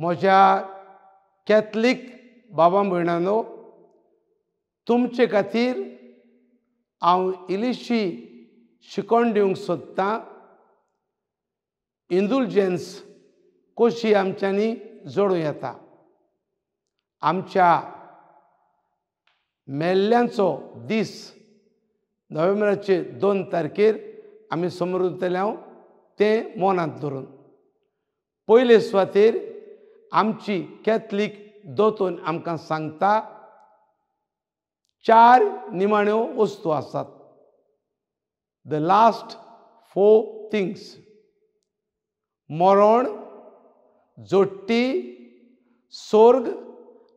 म्हज्या कॅथलीक बाबा भयणांनो, तुमचे खातीर हांव इल्लीशी शिकोवन दिवंक सोदतां इंदुलजन्स कशी आमच्यांनी जोडूं येता। आमच्या मेल्ल्यांचो दीस नोव्हेंबराचे 2 तारखेर आमी समृद्धतले हांव तें मनांत धरून पयले सुवातेर आमची कॅथलीक दोतोन आमकां सांगता 4 निमाण्यो वस्तू आसात। The last 4 things: मरण, जोडटी, स्वर्ग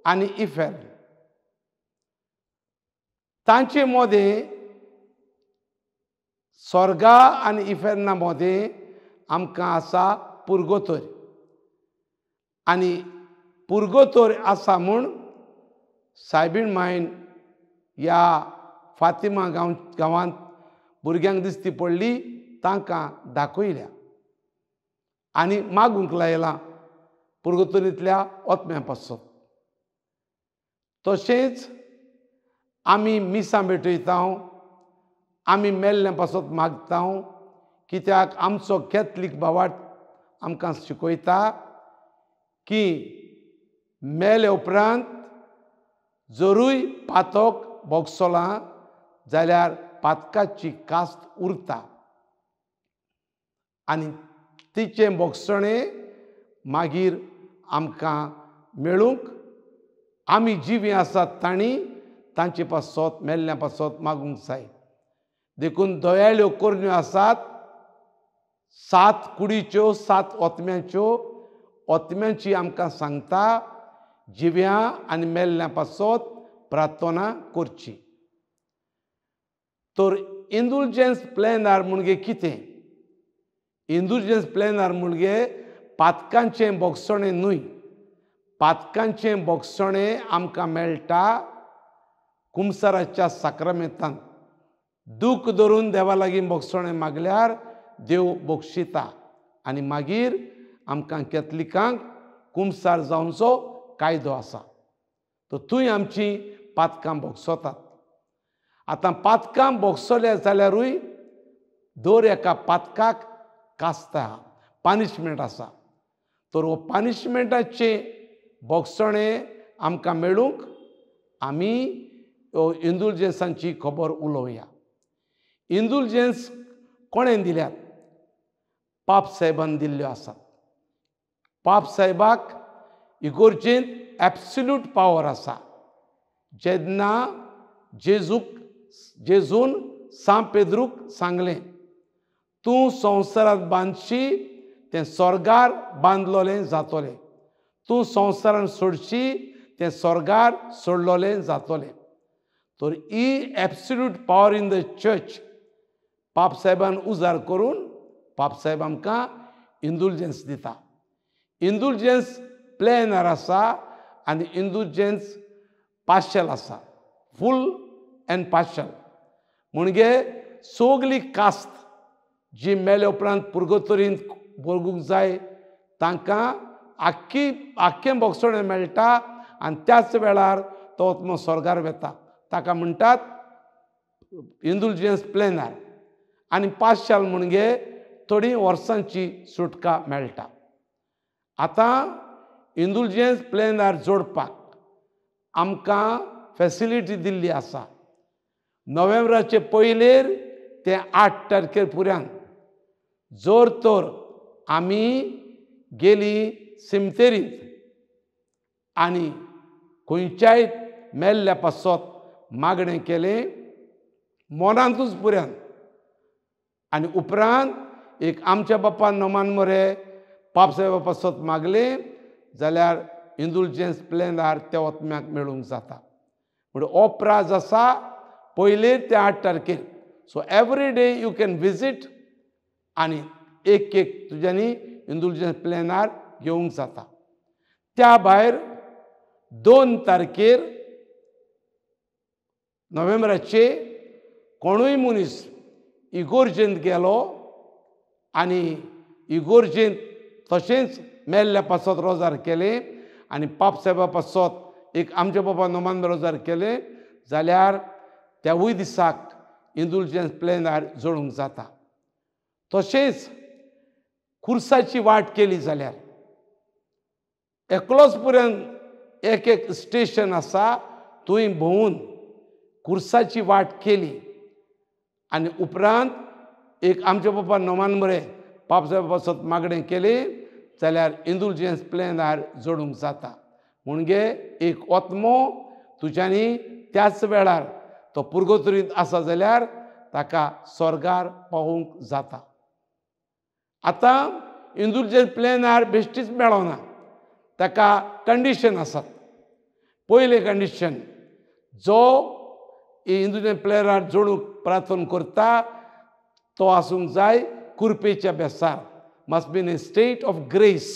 आनी इफेर्न। तांचे मदें स्वर्गा आनी इफेर्ना मदें आमकां आसा पुर्गोतोर, आनी पुर्गोतोर आसा म्हूण सायबीण मायन ह्या फातिमा गांवांत भुरग्यांक दिसती पडली, तांकां दाखयल्या आनी मागूंक लायलां पुर्गोतोरींतल्या ओतम्या पासून। तशेंच आमी मिसां भेटयता, आमी मेल्ल्या पासत मागता, कित्याक आमचो कॅथलीक भावार्थ आमकां शिकयता की मेले उपरांत जरूय पातक भोगसलां जाल्यार पातकाची कास्त उरता आनी तिचें भोगसणें मागीर आमकां मेळूंक आमी जिवीं आसात तांणी तांचे पासत मेल्ल्या पासत मागूंक जाय। देखून दयाळ्यो करण्यो आसात 7 कुडीच्यो 7 ओतम्यांच्यो, ओतम्यांची आमकां सांगता जिव्या आनी मेल्ल्या पासत प्रार्थना करची। तर इंदुलजन्स प्लॅनार म्हणजे कितें? इंदुलजन्स प्लॅनार म्हणजे पातकांचें भोगसणें न्हय, पातकांचें भोगसणें आमकां मेळटा कुमसाराच्या साक्रामेंतान। दूख धरून देवा लागीं भोगसणें मागल्यार देव बक्षिता आनी मागीर आमकां कॅथलिकांक कुमसार जावचो कायदो आसा, तर थंय आमची पातकां भोगसतात। आतां पातकां भोगसले जाल्यारूय दर एका पातकाक कास्त आहा, पानिशमेंट आसा। तर हो पानिशमेंटाचें भोगसणें आमकां मेळूंक आमी इंदुलजन्सांची खबर उलोवया। इंदुलजन्स कोणें दिल्यात? पाप साहेबान दिल्ल्यो आसात। पाप साहेबाक इगोर्जेंत एब्सोल्यूट पावर आसा। जेन्ना जेजून सांत पेद्रूक सांगलें, तूं संवसारांत बांदशी तें स्वर्गार बांदलोलें जातोलें, तूं संवसारांत सोडशी तें स्वर्गार सोडलोलें जातोलें। तर ही absolute power in the church पाप साहेबान उजार करून पाप साहेब आमकां इंदुलजन्स दिता। इंदुलजन्स प्लॅनार आसा आनी इंदुलजन्स पार्शल आसा, फूल एंड पार्शल। म्हणजे सगली कास्त जी मेले उपरांत पुर्गोतोरींत भोगूंक जाय तांकां आख्खी आख्खें भोगसणें मेळटा आनी त्याच वेळार तो आत्मो स्वर्गार वता, ताका म्हणटात इंदुलजन्स प्लॅनार। आनी पार्शल म्हणजे थोडी वर्सांची सुटका मेळटा। आतां इंदुलजन्स प्लॅनार जोडपाक आमकां फॅसिलिटी दिल्ली आसा। नोव्हेंबराचे पयलेर ते 8 तारखेर पुरान जर तर आमी गेली सिमतेरींत आनी खंयच्याय मेल्ल्या पासत मागणें केलें मनांतूच पुरान, आनी उपरांत एक आमच्या बापान नमान मरे पाप साहेबा पासत मागलें जाल्यार इंदुलजन्स प्लॅनार त्या ओतम्याक मेळूंक जाता। म्हणजे ओपराज आसा पयले ते 8 तारखेर। So every day you can visit आनी एक एक तुज्यांनी इंदुलजन्स प्लॅनार घेवंक जाता। त्या भायर 2 तारखेर नोव्हेंबराचे कोणूय मनीस इगोर्जेंत गेलो आनी इगोर्जेंत तशेंच मेल्ल्या पासत रोजार केलें आनी पाप सायबा पासत एक आमच्या बाबा नोमान रोजार केलें जाल्यार त्यावूय दिसाक इंदुलजन्स प्लेनार जोडूंक जाता. तशेंच खुर्साची वाट केली जाल्यार एकलोच पर्यंत एक एक स्टेशन आसा थंय भोंवून खुर्साची वाट केली आनी उपरांत एक आमच्या बाबा नोमान मरे पाप सायबा पासत मागणें केलें जाल्यार इंदुलजन्स प्लेनार जोडूंक जाता. म्हणजे एक आत्मो तुज्यांनी त्याच वेळार तो पुर्गोतरींत आसा जाल्यार ताका स्वर्गार पावोवंक जाता. आतां इंदुलजन्स प्लेनार बेश्टीच मेळना, ताका कंडिशन आसात. पयलें कंडिशन, जो इंदुलजन्स प्लेनार जोडूंक प्रार्थना करता तो आसूंक जाय कुरपेच्या बेसार, must be in a state of grace.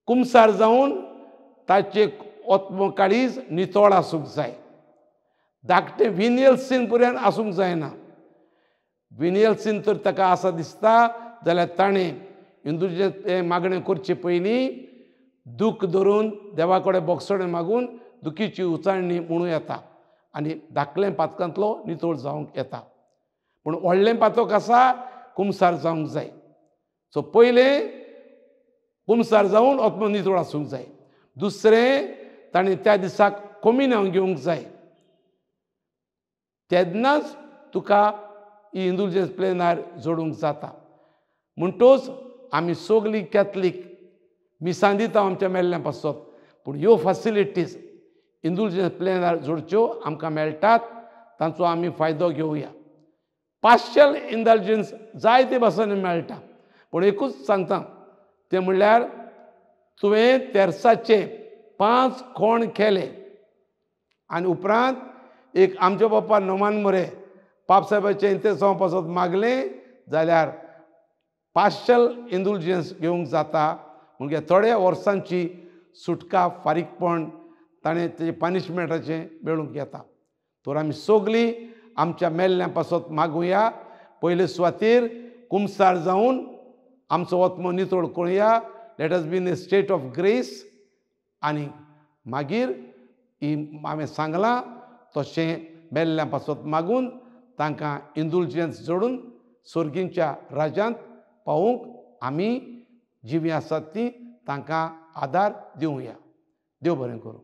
कुमसार जावन ताचे आत्मो काळीज नितळ आसूंक जाय. धाकटें विनियल सीन पर्यंत आसूंक जायना. विनियल सीन तर ताका आसा दिसता जाल्यार ताणें इंदुलजन्स मागणें करचे पयलीं दूख धरून देवा कडेन बोगसणें मागून दुखीची उचारणी म्हणूं येता आनी धाकलें पातकांतलो नितळ जावंक येता. पूण व्हडलें पातक आसा कुमसार जावंक जाय. सो पयलें कुमसार जावन आत्मो नितळ आसूंक जाय. दुसरें, ताणें त्या दिसाक कोमिनांव घेवंक जाय. तेन्नाच तुका ही इंदुलजन्स प्लेनार जोडूंक जाता. म्हणटोच आमी सगळीं कॅथलीक मिसां दिता आमच्या मेल्ल्या पासत, पूण ह्यो फॅसिलिटीज इंदुलजन्स प्लेनार जोडच्यो आमकां मेळटात, तांचो आमी फायदो घेवया. पार्शल इंडल्जन्स जायते भासांनी मेळटा, पूण एकूच सांगता तें म्हणल्यार तुवें तेर्साचे 5 कोण केले आनी उपरांत एक आमच्या बाप्पा नोमान मरे पाप सायबाचें इंतेसांव पासत मागलें जाल्यार पार्शल इंदुलजन्स घेवंक जाता. म्हणजे थोड्या वर्सांची सुटका फारीकपण ताणें तेजें पनिशमेंटाचें मेळूंक येता. तर आमी सगळीं आमच्या मेल्ल्या पासत मागुया. पयले सुवातेर कुमसार जावन आमचो आत्मो नितळ करुया. Let us be in a state of grace. आनी मागीर ही हांवें सांगलां तशें मेल्ल्या पासत मागून तांकां इंदुलजन्स जोडून सर्गींच्या राज्यांत पावोवंक आमी जिवीं आसात तीं तांकां आदार दिवया. देव बरें करूं.